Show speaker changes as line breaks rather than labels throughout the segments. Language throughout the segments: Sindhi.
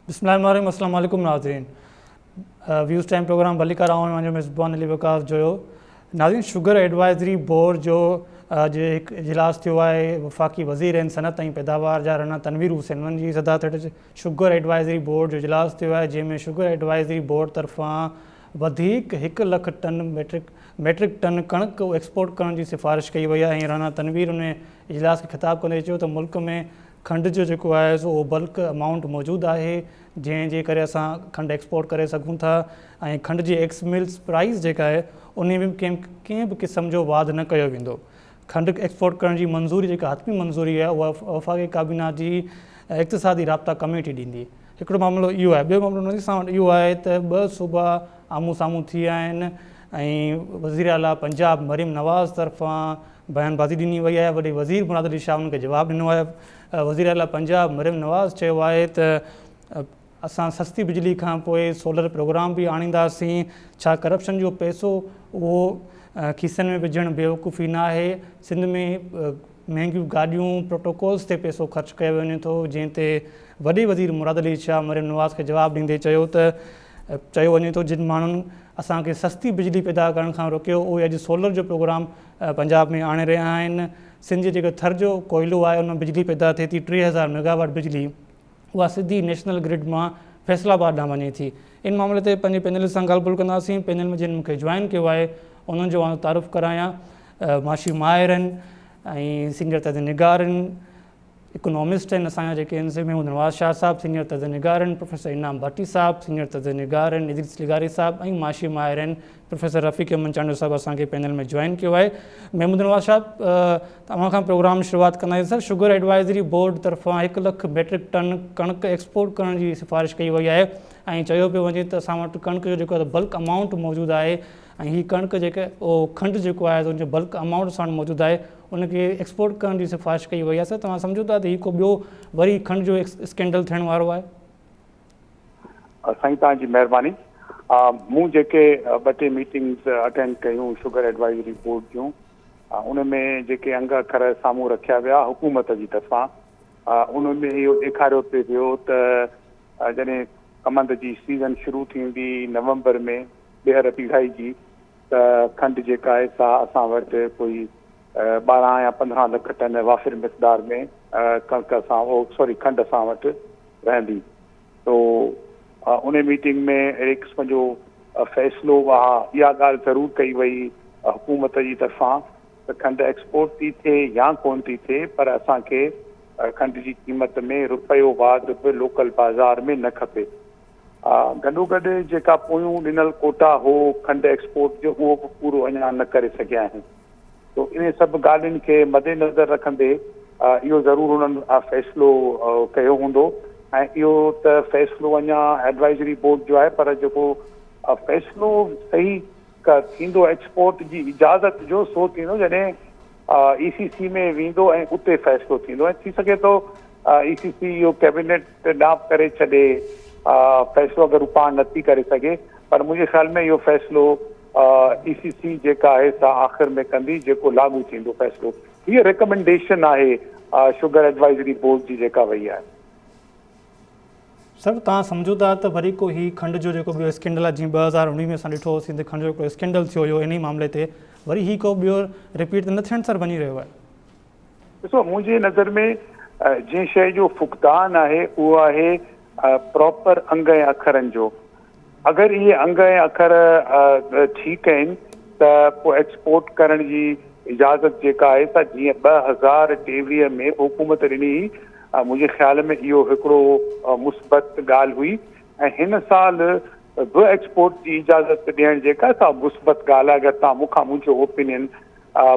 بسم الله الرحمن الرحيم السلام عليڪم ناظرين ويوز ٽائيم پروگرام ڀليڪار آئون اوهان جو ميزبان علي وقاص جويو ناظرين شگر ايڊوائزري بورڊ جو اڄ هڪ اجلاس ٿيو آهي وفاقي وزير آهن صنعت ۽ پيداوار جا رانا تنوير حسين انهن جي صدارت هيٺ شگر ايڊوائزري بورڊ جو اجلاس ٿيو آهي جنهن ۾ شگر ايڊوائزري بورڊ طرفان وڌيڪ هڪ لک ٽن ميٽرڪ ميٽرڪ ٽن ڪڻڪ ايڪسپورٽ ڪرڻ جي سفارش ڪئي وئي آهي ۽ رانا تنوير ان اجلاس کي خطاب ڪندي چيو ته ملڪ ۾ کنڊ جو جيڪو آهي سو اهو بلڪ امائونٽ موجود آهي جنهن جي ڪري اسان کنڊ ايڪسپورٽ ڪري سگهون ٿا ۽ کنڊ جي ايڪس ملز پرائس جيڪا آهي انهي ۾ به ڪنهن به قسم جو واڌ نه ڪيو ويندو. کنڊ ايڪسپورٽ ڪرڻ جي منظوري جيڪا حتمي منظوري آهي اها وفاقي ڪابينا جي اقتصادي رابطا ڪميٽي ڏيندي. هڪڙو معاملو اهو آهي ٻيو معاملو نظير اسان وٽ اهو آهي ته ٻه صوبا آمهون سامهون ٿي ويا آهن ۽ وزير اعليٰ پنجاب مريم نواز طرفان بيان بازي ڏني وئي آهي وڏي وزير مراد علي شاهه ان کي جواب ڏنو آهي وزير اعليٰ پنجاب مريم نواز چيو آهي ته اسان سستي بجلي کان پوء سولر پروگرام به آڻينداسين ڇا ڪرپشن جو پئسو اهو کيسن ۾ وجهڻ بيوقوفي نه آهي سنڌ ۾ مهنگيون گاڏيون پروٽوڪولز تي پئسو خرچ ڪيو وڃي ٿو جنهن تي وڏي وزير مراد علي شاهه مريم نواز کي جواب ڏيندي چيو ته چيو وڃي ٿو جن ماڻهن اسان کي سستي بجلي پيدا ڪرڻ کان روڪيو اهي اڄ سولر جو پروگرام پنجاب ۾ آڻي رهيا آهن سنڌ جي جيڪو ٿر جو ڪوئلو آهي ان مان بجلي پيدا ٿئي ٿي 3000 ميگاواٽ بجلي اها سڌي نيشنل گرڊ مان فيصل آباد ڏانهن وڃي ٿي ان معاملي تي پنهنجي پينلسٽ سان ڳالهه ٻولهه ڪنداسين پينل ۾ جن مون کي جوائن ڪيو آهي انهن جو آئون تعارف ڪرايان معاشي ماهر آهن ۽ سينيئر تجزيه نگار آهن اڪنامسٽ آهن اسان جا جيڪي آهن سي محمود نواز شاهه صاحب سينيئر تجزيه نگار آهن پروفيسر انعام ڀٽي صاحب سينيئر تجزيه نگار آهن ادريس لغاري صاحب ۽ معاشي ماهر آهن پروفيسر رفيق احمد چانڊيو صاحب اسان کي پينل ۾ جوائن ڪيو آهي محمود نواز صاحب اوهان کان پروگرام شروعات ڪنداسين سر شگر ايڊوائزري بورڊ طرفان هڪ لک ميٽرڪ ٽن ڪڻڪ ايڪسپورٽ ڪرڻ جي سفارش ڪئي وئي آهي ۽ چيو پيو وڃي ته اسان وٽ ڪڻڪ جو جيڪو بلڪ امائونٽ موجود آهي ۽ هي ڪڻڪ جيڪا اهو کنڊ جيڪو آهي ان جو بلڪ امائونٽ اسان وٽ موجود آهي ان کي ايڪسپورٽ ڪرڻ جي سفارش ڪئي وئي آهي سر توهان سمجهو ٿا ته هي ڪو ٻيو وري کنڊ جو اسڪينڊل ٿيڻ وارو آهي؟
سائين توهان جي مهرباني مون جيڪي ٻه ٽي ميٽنگز اٽينڊ ڪيون شگر ايڊوائزري بورڊ جون ان ۾ جيڪي انگ اکر سامهون رکيا ويا حڪومت جي طرفان ان ۾ اهو ڏيکاريو پئي ويو ته جڏهن ڪمند جي سيزن شروع ٿيندي نومبر ۾ ٻيهر پيڙهائي جي ته کنڊ جيڪا آهي سا اسان وٽ ڪوئي 12 يا 15 لک ٽن وافر مقدار ۾ ڪڻڪ اسان سوري کنڊ اسان وٽ رهندي تو ان ميٽنگ ۾ اهڙي قسم جو فيصلو اها اها ڳالهه ضرور ڪئي وئي حڪومت جي طرفان ته کنڊ ايڪسپورٽ ٿي ٿئي يا ڪون ٿي ٿئي پر اسان کي کنڊ جي قيمت ۾ رپيو واڌ به لوڪل بازار ۾ نه کپي. گڏوگڏ جيڪا پويون ڏنل ڪوٽا هو کنڊ ايڪسپورٽ جو اهو به پورو اڃا نه ڪري سگهيا آهيون. سو انهي سڀ ڳالهين کي مدنظر رکندي اهو ضرور انهن فيصلو ڪيو هوندو ۽ اهو ته فيصلو اڃا ايڊوائزري بورڊ جو آهي پر جيڪو فيصلو صحيح ٿيندو ايڪسپورٽ جي اجازت جو سو ٿيندو جڏهن اي سي سي ۾ ويندو ۽ اتي فيصلو ٿيندو ۽ ٿي سگهي ٿو اي سي سي اهو ڪيبينيٽ ڏانهن ڪري ڇڏي فيصلو اگر هو پاڻ نٿي ڪري سگهي پر منهنجي خيال ۾ اهو فيصلو اي سي سي جيڪا آهي سا آخر ۾ ڪندي جيڪو لاڳو ٿيندو فيصلو هيء ريڪمينڊيشن آهي شگر ايڊوائزري بورڊ جي جيڪا وئي آهي.
سر توهان سمجهو ٿا ته وري ڪو هي کنڊ جو جيڪو ٻيو اسڪينڊل آهي جيئن 2019 ۾ اسان ڏٺو هوسين ته کنڊ جو هڪڙو اسڪينڊل ٿيو هيو انهي معاملي تي وري هي ڪو ٻيو رپيٽ ته نه ٿيڻ سر وڃي رهيو آهي.
ڏسو منهنجي نظر ۾ جنهن شيء جو فقدان آهي اهو آهي پراپر انگ ۽ اکرن جو اگر اهي انگ ۽ اکر ٺيڪ آهن ته پوء ايڪسپورٽ ڪرڻ جي اجازت جيڪا آهي سا جيئن 2023 ۾ به حڪومت ڏني هئي منهنجي خيال ۾ اهو هڪڙو مثبت ڳالهه هئي ۽ هن سال به ايڪسپورٽ جي اجازت ڏيڻ جيڪا سا مثبت ڳالهه آهي اگر توهان مون کان منهنجو اوپينين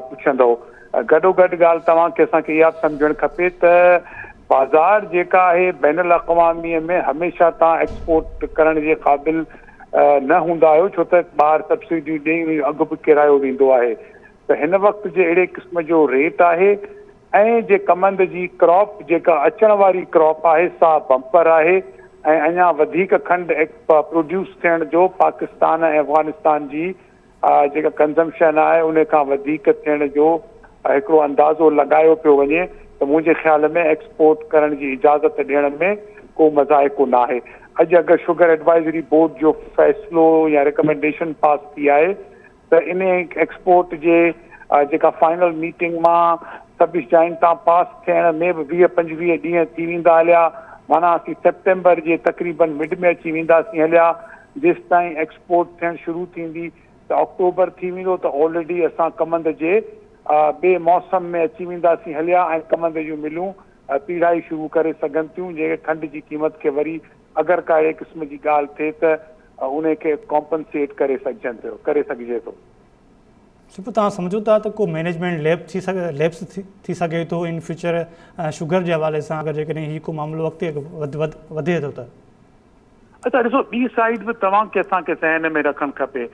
پڇندؤ. گڏوگڏ ڳالهه توهان کي اسان کي اها به سمجهڻ کپي ته بازار جيڪا آهي بين الاقوامي ۾ هميشه توهان ايڪسپورٽ ڪرڻ جي قابل نه هوندا آهيو ڇو ته ٻاهر سبسڊيون ڏئي ان جو اگهه به ڪيرايو ويندو آهي ته هن وقت جي اهڙي قسم جو ريٽ آهي ۽ جي ڪمند جي ڪراپ جيڪا اچڻ واري ڪراپ آهي سا بمپر آهي ۽ اڃا وڌيڪ کنڊ پروڊيوس ٿيڻ جو پاڪستان ۽ افغانستان جي جيڪا ڪنزمپشن آهي ان کان وڌيڪ ٿيڻ جو هڪڙو اندازو لڳايو پيو وڃي ته منهنجي خيال ۾ ايڪسپورٽ ڪرڻ جي اجازت ڏيڻ ۾ ڪو مذائقو ناهي. اڄ اگر شگر ايڊوائزري بورڊ جو فيصلو يا ريڪمينڊيشن پاس ٿي آهي ته انهي ايڪسپورٽ جي جيڪا فائنل ميٽنگ مان سڀ جاين تان پاس ٿيڻ ۾ به 20 25 ڏينهن ٿي ويندا هليا، معنيٰ اسين سيپٽمبر جي تقريبن مڊ ۾ اچي وينداسين هليا، جيستائين ايڪسپورٽ ٿيڻ شروع ٿيندي ته آڪٽوبر ٿي ويندو ته آلريڊي اسان ڪمند جي ٻئي موسم ۾ اچي وينداسين هليا ۽ ڪمند جون ملون پيڙهائي شروع ڪري سگهن ٿيون، جنهن کي کنڊ جي قيمت کي وري اگر ڪا اهڙي قسم جي ڳالهه ٿئي ته انهي کي ڪامپنسيٽ ڪري سگهجن ٿيو ڪري سگهجي ٿو.
سپو توهان سمجهو ٿا ته ڪو مينيجمينٽ ليپ ٿي ليپس ٿي سگهي ٿو ان فيوچر شگر جي حوالي سان اگر جيڪڏهن هي ڪو معاملو اڳتي وڌي ٿو ته؟
اڇا ڏسو ٻي سائيڊ به توهان کي اسان کي ذهن ۾ رکڻ کپي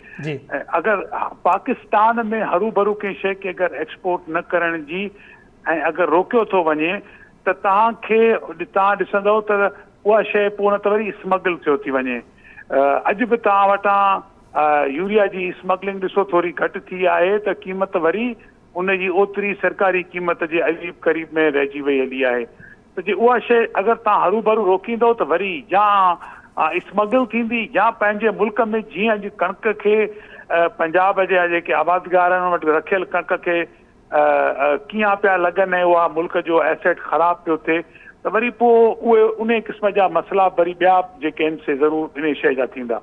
اگر پاڪستان ۾ هروڀرو ڪنهن شيء کي اگر ايڪسپورٽ نه ڪرڻ جي ۽ اگر روڪيو ٿو وڃي ته توهان کي توهان ڏسندؤ ته اها شيء پوء نه ته وري اسمگل ٿيو ٿي وڃي. اڄ به توهان وٽان يوريا جي اسمگلنگ ڏسو ٿوري گهٽ ٿي آهي ته قيمت وري ان جي اوتري سرڪاري قيمت جي عريب قريب ۾ رهجي وئي هلي آهي ته جي اها شيء اگر توهان هروڀرو روڪيندؤ ته وري يا اسمگل ٿيندي يا پنهنجي ملڪ ۾ جيئن اڄ ڪڻڪ کي پنجاب جا جيڪي آبادگارن وٽ رکيل ڪڻڪ کي ڪيئن پيا لڳن ۽ اها ملڪ جو ايسيٽ خراب پيو ٿئي ته وري پوء اهي انهي قسم جا مسئلا وري ٻيا جيڪي آهن سي ضرور انهي شيء جا ٿيندا.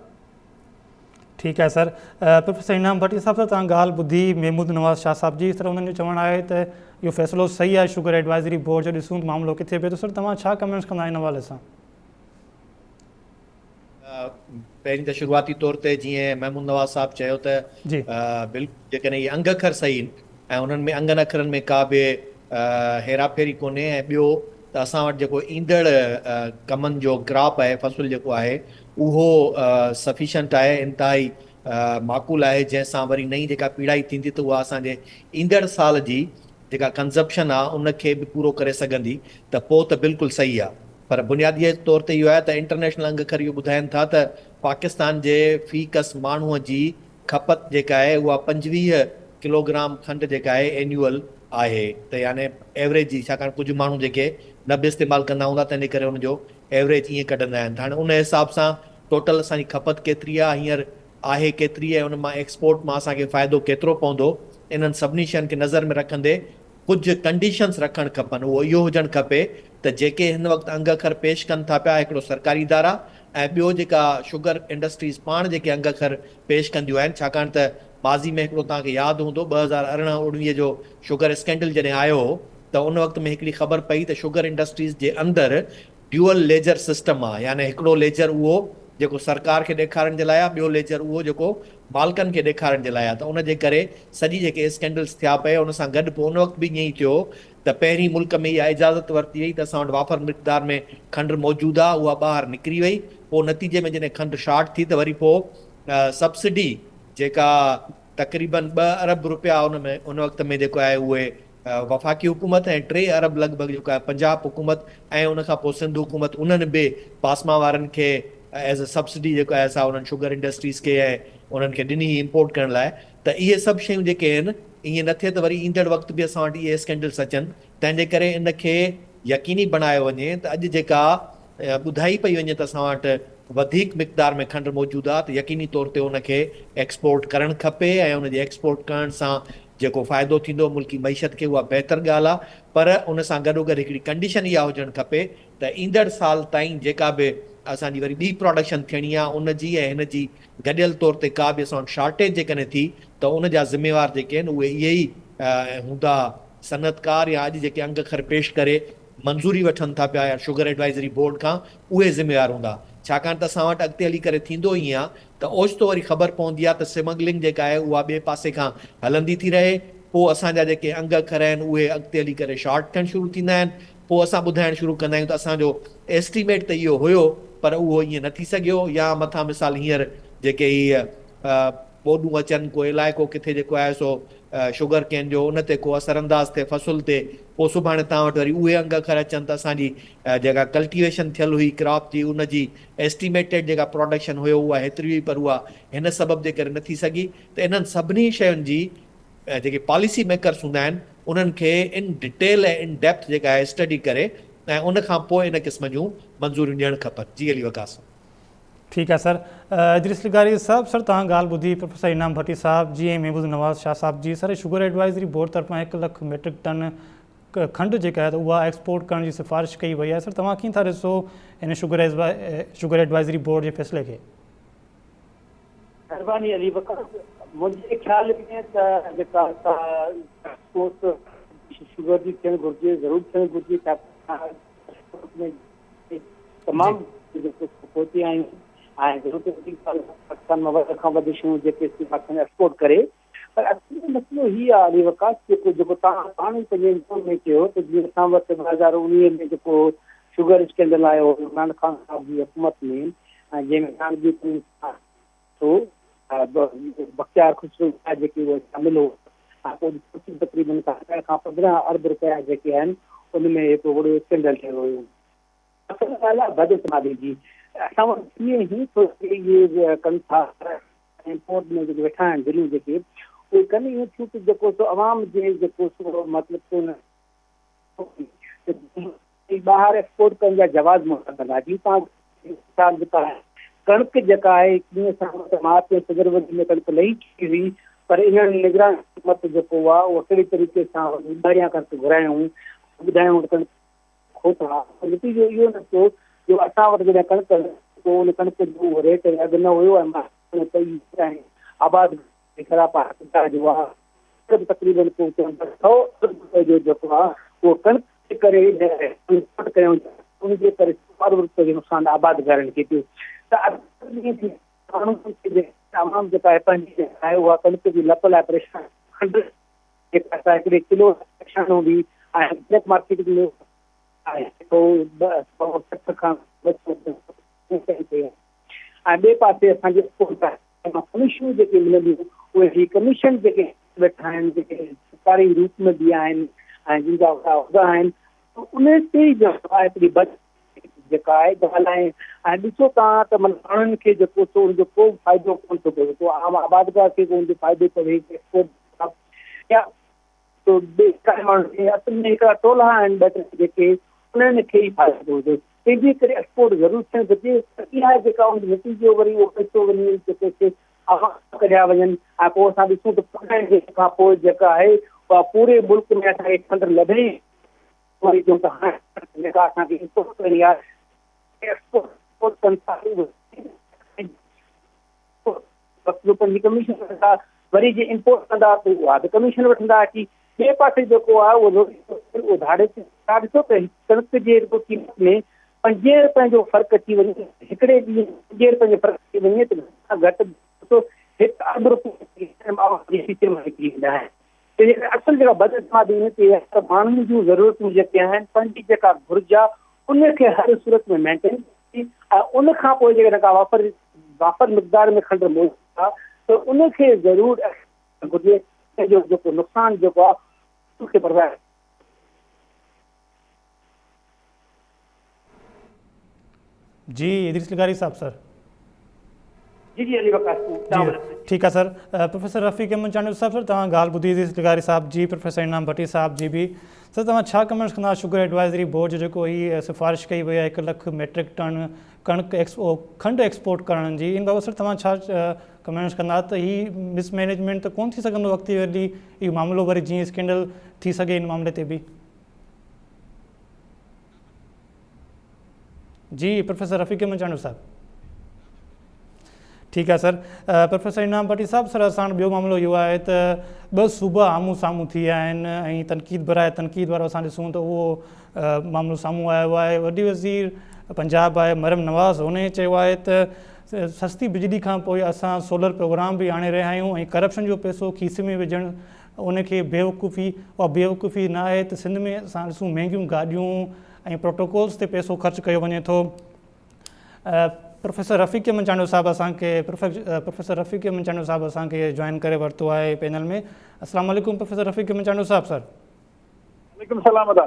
ٺيڪ آهي سر. پروفيسر انعام ڀٽي صاحب سان توهان ڳالهه ٻڌي محمود نواز شاهه صاحب جي سر انهن جو چوڻ آهي ته اهو فيصلو صحيح آهي شگر ايڊوائزري بورڊ جو ڏسون ته معاملو ڪٿي بيهي ٿو سر توهان ڇا ڪمينٽس ڪندا ان حوالي سان.
پهرين ته شروعاتي طور تي جيئن محمود نواز صاحب چيو ته بلڪل جيڪڏهن اهي انگ اکر صحيح آهن ۽ انهن ۾ انگن اکرن ۾ ڪا به هيرا ڦيري ڪونهي ۽ ٻيو ته اسان وٽ جيڪو ايندڙ ڪمن جو ڪراپ آهي فصل جيڪو آهي اهو سفيشنٽ آهي انتهائي معقول آهي جنهن سان وري نئين جيڪا پيڙهائي ٿيندي ته اها اسان جي ايندڙ سال جي جيڪا ڪنزپشن آهي ان کي به پورو ڪري سگهندي ته پوء ته بلڪل صحيح آهي پر بنيادي طور تي اهو آهي ته انٽرنيشنل انگ اکر اهو ٻڌائين ٿا ته پاڪستان جي في ڪس ماڻهوء جي کپت جيڪا آهي اها 25 ڪلوگرام کنڊ جيڪا آهي اينيوئل آهي ته يعني ايوريج جي ڇاڪاڻ ڪجهه ماڻهو جيڪي نه به استعمال ڪندا هوندا تنهن جي ڪري ان جو ايوريج ائين ڪڍندا آهن ته هاڻي ان حساب سان ٽوٽل اسان جي کپت ڪيتري آهي هينئر آهي ڪيتري ۽ ان مان ايڪسپورٽ مان اسان کي فائدو ڪيترو پوندو انهن سڀني شين کي نظر ۾ رکندي ڪجهه ڪنڊيشنز رکڻ کپن، اهو اهو هجڻ کپي ته جيڪي هن وقت انگ اکر پيش ڪن ٿا پيا هڪڙو سرڪاري ادارا ۽ ٻيو جيڪا شگر انڊسٽريز پاڻ جيڪي انگ اکر پيش ڪنديون آهن ڇاڪاڻ ته ماضي ۾ هڪڙو توهان کي ياد هوندو 2018 19 جو شگر اسڪينڊل جڏهن آيو هو ته ان وقت ۾ هڪڙي خبر پئي ته شگر انڊسٽريز جي اندر ڊيوئل ليجر سسٽم آ يعني هڪڙو ليجر اهو جيڪو سرڪار کي ڏيکارڻ جي لاء آ ٻيو ليجر اهو جيڪو مالڪن کي ڏيکارڻ جي لاء آ ته ان جي ڪري سڄي جيڪي اسڪينڊلز ٿيا پئي ان سان گڏ پوء ان وقت به ائين ئي ٿيو ته پهرين ملڪ ۾ اها اجازت ورتي وئي ته اسان وٽ وافر مقدار ۾ کنڊ موجود آ اها ٻاهر نڪري وئي پوء نتيجي ۾ جڏهن کنڊ شارٽ ٿي ته وري پوء سبسڊي جيڪا تقريبن ٻه ارب روپيا ان ۾ ان وقت ۾ جيڪو آهي اهي وفاقي حڪومت ۽ ٽي ارب لڳ ڀڳ جيڪو آهي پنجاب حڪومت ۽ ان کان پوء سنڌ حڪومت انهن به پاسما وارن کي ايز اي سبسڊي جيڪو آهي سا انهن شگر انڊسٽريز کي ۽ انهن کي ڏني هئي امپورٽ ڪرڻ لاء ته اهي سڀ شيون جيڪي آهن ائين نه ٿئي ته وري ايندڙ وقت به اسان وٽ اهي اسڪينڊلس اچن تنهن جي ڪري ان کي يقيني بڻايو وڃي ته اڄ جيڪا ٻڌائي پئي وڃي ته اسان وٽ وڌيڪ مقدار ۾ کنڊ موجود آهي ته يقيني طور تي ان کي ايڪسپورٽ ڪرڻ کپي ۽ ان جي ايڪسپورٽ ڪرڻ سان جيڪو فائدو ٿيندو ملڪي معيشت کي اها بهتر ڳالهه آهي پر ان سان گڏوگڏ هڪڙي ڪنڊيشن اها هجڻ کپي ته ايندڙ سال تائين جيڪا به اسان جي وري ٻي پراڊڪشن ٿيڻي آهي ان جي ۽ هن جي گڏيل طور تي ڪا به اسان وٽ شارٽيج جيڪڏهن ٿي ته ان جا ذميوار جيڪي آهن اهي اهي ئي هوندا صنعتڪار يا اڄ جيڪي انگ اکر پيش ڪري منظوري وٺن ٿا پيا يا شگر ايڊوائزري بورڊ کان اهي ذميوار هوندا ڇاڪاڻ ته اسان وٽ اڳتي هلي ڪري ٿيندو ائين آهي ته اوچتو وري خبر پوندي آهي ته سمگلنگ جيڪا آهي اها ٻئي پاسي کان هلندي ٿي رهي پوء اسان جا جيڪي انگ اکر آهن اهي اڳتي هلي ڪري شارٽ ٿيڻ شروع ٿيندا آهن پوء اسان ٻڌائڻ شروع ڪندا آهيون ته اسان جو ايسٽيميٽ ته اهو هيو پر اهو ائين نه ٿي سگهيو يا مٿان مثال هينئر جيڪي هي ٻوڏون اچن ڪو علائقو ڪٿي جيڪو آهي سو شگر ڪين جو ان تي ڪو اثر انداز ٿئي فصل تي پوء سڀاڻي توهان وٽ وري اهي انگ اکر اچن ته اسان جي جيڪا ڪلٽيويشن ٿيل هئي ڪراپ جي ان جي ايسٽيميٽيڊ جيڪا پراڊڪشن هيو اها هيتري هئي پر اها هن سبب جي ڪري نه ٿي سگهي ته انهن سڀني شين جي جيڪي پاليسي ميڪرس هوندا آهن انهن کي ان ڊٽيل ۽ ان ڊيپٿ جيڪا آهي اسٽڊي ڪري ۽ ان کان پوء ان قسم جون منظوريون ڏيڻ کپن. جي علي وقاص.
ٺيڪ آهي سر ادريس لغاري صاحب سر توهان ڳالهه ٻڌي پروفيسر انعام ڀٽي صاحب جي ۽ محمود نواز شاهه صاحب جي سر شگر ايڊوائزري بورڊ طرفان هڪ لک ميٽرڪ ٽن کنڊ جيڪا آهي ته اها ايڪسپورٽ ڪرڻ جي سفارش ڪئي وئي آهي سر توهان ڪيئن ٿا ڏسو ان شگر شگر ايڊوائزري بورڊ جي فيصلي کي؟
مهرباني علي وقاص منهنجي خيال ۾ ته جيڪا ايڪسپورٽ شگر جي ٿيڻ گهرجي ضرور ٿيڻ گهرجي ڇاڪاڻ تمام جيڪو پهتي آهيون ۽ ضرورت جي ڳالهه پاڪستان مان وڌ کان وڌ شيون جيڪي پاڪستان ايڪسپورٽ ڪري پر اصل ۾ مسئلو هي آهي علي وقاص جيڪو جيڪو توهان پاڻ ئي پنهنجي انٽرويو ۾ چيو ته جيئن اسان وٽ 2019 ۾ جيڪو شگر اسڪينڊل آيو هو عمران خان صاحب جي حڪومت ۾ ۽ جنهن ۾ خانگي ٿو بختيار خسرو جيڪي اهو شامل هو ۽ پوء ڏسو تقريبن کان 15 ارب رپيا جيڪي آهن ان ۾ هڪ وڏو اسڪينڊل ٺهيو هيو. اصل ڳالهه آهي بداعتمادي جي. اسان وٽ ڪيئن هي ٿو اهي ڪن ٿا امپورٽ ۾ جيڪي ويٺا آهن ڌريون جيڪي اهي ڪن ائين ٿيون ته جيڪو سو عوام جي جيڪو سو مطلب سو ٻاهر ايڪسپورٽ ڪرڻ جا جواز مهيا ڪندا جي تان مثال جيڪا آهي ڪڻڪ جيڪا آهي ڪيئن اسان وٽ مارچ ۽ فيبروري ۾ ڪڻڪ لهي چڪي هئي پر انهن نگران حڪومت جيڪو آهي اهو ڪهڙي طريقي سان ٻاهريان ڪڻڪ گهرايائون ٻڌايائون ته ڪڻڪ کوٽ آ پر نتيجو اهو نڪتو جو اسان وٽ جڏهن ڪڻڪ لٿي پوء ان ڪڻڪ جو اهو ريٽ ۽ اگهه نه هيو ۽ مارڪيٽ ۾ پئي ۽ آباد خراب آهي جو آ به تقريبن ڪو چون ته سو ارب روپئي جو جيڪو آ اهو ڪڻڪ جي ڪري امپورٽ ڪيون ان جي ڪري سو ارب روپئي جو نقصان آبادگارن کي ٿيو ته ماڻهو عوام جيڪا آهي پنهنجي جيڪا آهي اها ڪڻڪ جي لپ لاء پريشان کنڊ جيڪا اسان هڪڙي ڪلو پريشان هوندي ۽ بليڪ مارڪيٽ ۾ 160 کان ۽ ٻئي پاسي اسان جي ڪميشنون جيڪي ملنديون اهي هي ڪميشن جيڪي ويٺا آهن جيڪي سرڪاري روپ ۾ به آهن ۽ جن جا وڏا عهدا آهن ان تي جيڪو آهي هڪڙي بد جيڪا آهي ڳالهه آهي ۽ ڏسو توهان ته مطلب ماڻهن کي جيڪو سو ان جو ڪو فائدو ڪونه ٿو پوي ڪو عام آبادگار کي ڪو ان جو فائدو پوي يا تو ٻئي ڪنهن ماڻهو کي اصل ۾ هڪڙا ٽولا آهن ٻه ٽي جيڪي انهن کي ئي فائدو هجي تنهن جي ڪري ايڪسپورٽ ضرور ٿيڻ گهرجي پر اها جيڪا ان جو نتيجو وري اهو پئسو وڃي جيڪو سي عوام ڪڍيا وڃن ۽ پوء اسان ڏسون ته 15 ڏينهن کان پوء جيڪا آهي اها پوري ملڪ ۾ اسان کي کنڊ لڀي وري چون ته هاڻي جيڪا اسان کي امپورٽ ڪرڻي آهي ايڪسپورٽ ڪن ٿا وقت جو پنهنجي ڪميشن وٺندا وري جي امپورٽ ڪندا ته اها به ڪميشن وٺندا اچي ٻئي پاسي جيڪو آهي اهو اهو ڌاڙي تان ڏسو ته ڪڻڪ جي رڳو قيمت ۾ پنجين روپين جو فرق اچي وڃي هڪڙي ڏينهن پنجين روپين جو فرق اچي وڃي ته گهٽ کان گهٽ ڏسو هڪ ارب روپيا جي کيسي مان نڪري ويندا آهن تنهن جي ڪري اصل جيڪا بد اعتمادي ان تي آهي ته ماڻهن جون ضرورتون جيڪي آهن پنهنجي جيڪا گهرج آهي ان کي هر صورت ۾ مينٽين ۽ ان کان پوء جيڪڏهن ڪا وافر وافر مقدار ۾ کنڊ موجود آهي ته ان کي ضرور گهرجي جو جيڪو نقصان جيڪو آهي ان کي برداشت
جي ادريس لغاري صاحب سر.
جي جي علي وقاص
جي ٺيڪ آ سر پروفيسر رفيق احمد چانڊيو صاحب سر توهان ڳالهه ٻڌي ادريس لغاري صاحب جي پروفيسر انعام ڀٽي صاحب جي به سر توهان ڇا ڪمينٽس ڪندا شگر ايڊوائزري بورڊ جو جيڪو هي سفارش ڪئي وئي آهي 1 لک ميٽرڪ ٽن ڪڻڪ کنڊ ايڪسپورٽ ڪرڻ جي ان بابت سر توهان ڇا ڪمينٽس ڪندا ته هي مس مينيجمينٽ ته ڪون ٿي سگهندو اڳتي هلي اهو معاملو وري جيئن اسڪينڊل ٿي سگهي ان معاملي تي به جي پروفيسر رفيق احمد چانڊيو صاحب ٺيڪ آهي سر پروفيسر انعام ڀٽي صاحب سر اسان وٽ ٻيو معاملو اهو آهي ته ٻه صوبا آمهون سامهون ٿي ويا آهن ۽ تنقيد براء تنقيد وارو اسان ڏسون ته اهو معاملو سامهون آيو آهي وڏي وزير پنجاب آهي مريم نواز هن چيو آهي ته سستي بجلي کان پوء اسان سولر پروگرام به آڻي رهيا آهيون ۽ ڪرپشن جو پئسو کيسي ۾ وجهڻ ان کي بيوقوفي اها بيوقوفي نه آهي ته سنڌ ۾ اسان ڏسون مهنگيون گاڏيون ۽ پروٽوڪولز تي پئسو خرچ ڪيو وڃي ٿو پروفيسر رفيق احمد چانڊيو صاحب اسان کي پروفيسر رفيق احمد چانڊيو صاحب اسان کي جوائن ڪري ورتو آهي پينل ۾ السلام عليڪم پروفيسر رفيق احمد چانڊيو صاحب سر
وعليڪم السلام ادا